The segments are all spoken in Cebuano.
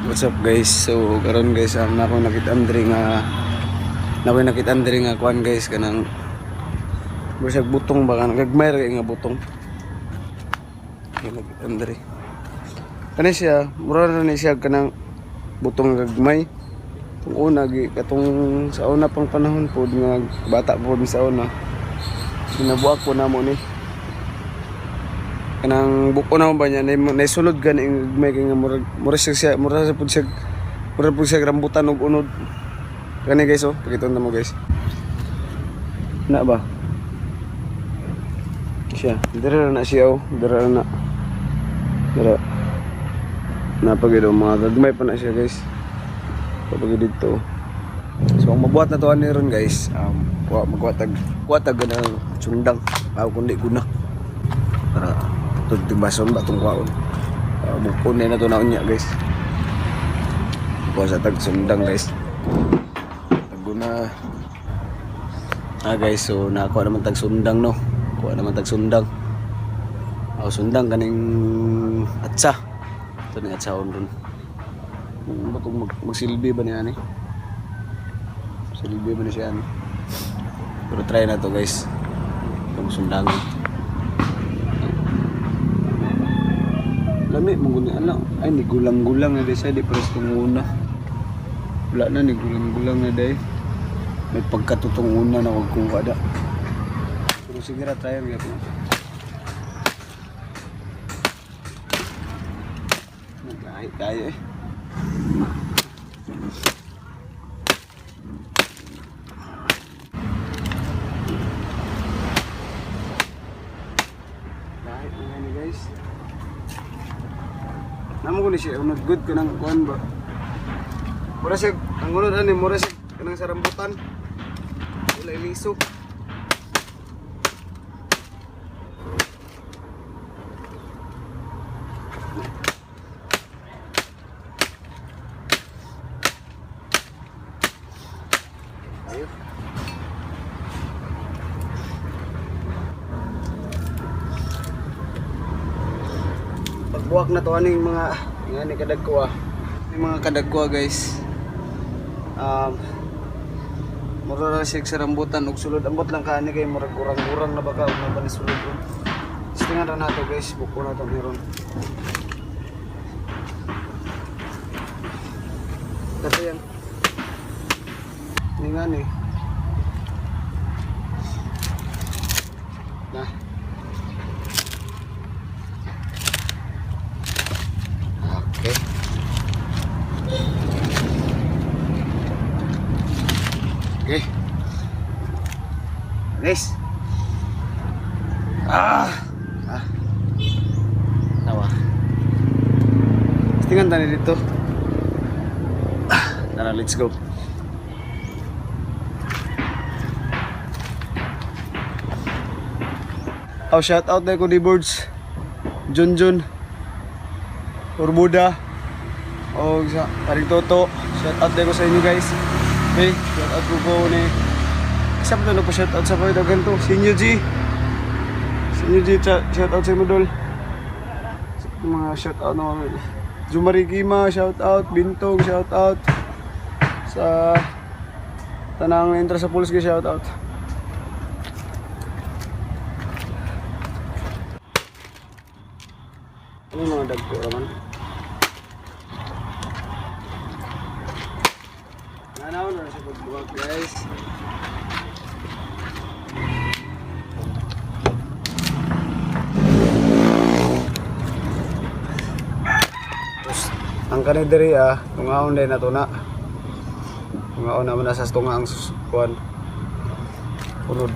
What's up, guys? So karon, guys, ang nako nakita diri nga kuan, guys, kanang bisag butong ba, kanang gagmay ra nga butong. Kay nakita diri. Kani siya, mura na ni siya kanang butong nga gagmay. Tung una gi katong sa una pang panahon pod nga bata pod mi sa una. Ginabuak po namo ni. Kanang buko na ba niya naisulod gani ang gagmay kay nga murag mura siya mura sa pud siya mura pud siya rambutan og unod. Kani, guys, oh, pakita na mo, guys. Na ba? Siya, dira na siya, oh, dira na. Dira. Napagid mga gagmay pa na siya, guys. Kapag dito. So ang mabuhat na to ani ron, guys, kuha magkuha tag kuha tag ng sundang. Aw kundi guna. Para tugtibason ba tong kuhaon. Bukon na to na unya, guys. Kuha sa tag sundang, guys. Taguna. Ah, guys, so nakakuha naman tag sundang, no. Kuha naman tag sundang. Aw sundang kaning atsa. Ito ning atsaon ron. Ano ba itong magsilbi ba niya ni? Silbi ba ni siya ni? Pero try na to, guys. Itong sundangan. Lami mo guni ano. Ay, ni gulang-gulang na day siya di pares tong una. Wala na ni gulang-gulang na day. May pagkatutong una na wag kong kada. Pero sige ra, try ang gyapon. Naglahi tayo eh. Lahi na ni, guys. Namo ko ni siya unod good kanang kuan ba. Mura siya ang unod ani mura siya kanang sa rambutan. Wala liso. Ayo. Pagbuwak na to aning mga nga ni kadagko ah. Yung mga kadagko ah, guys. Mura ra siya sa rambutan ug sulod ambot lang kaani kay murag gurang-gurang na baka ug na ba ni sulod ron. Testingan ra nato, guys, buko na to meron. Kato yan. Ni nga ni. Na. Okay. Okay. Guys. Ah. Ah. Tawa. Tingnan tayo dito. Ah, tara, let's go. Oh, shout out na ko di boards. Jun Jun. Urbuda. O sa Paring Toto. Shout out ko sa inyo, guys. Okay, shout out ko po ni isa pa to nagpa-shout out sa kayo daghan to. Sinyo G. Sinyo G, shout out sa imo, dol. Mga shout out na Zumarigima, shout out. Bintong, shout out. Sa tanang entra sa Pulse, shout out. Ano yung mga dagko raman? Nanaw na sa pagbuwag, guys. Tapos, ang kani diri ah, tungaon din na to na. Tungaon naman na sa tunga ang kuan. Unod.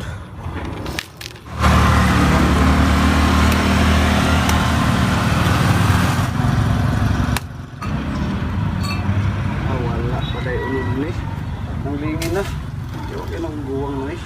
Ah, wala pa day unod ni. Nang lingin na. Di okay nang guwang na eh.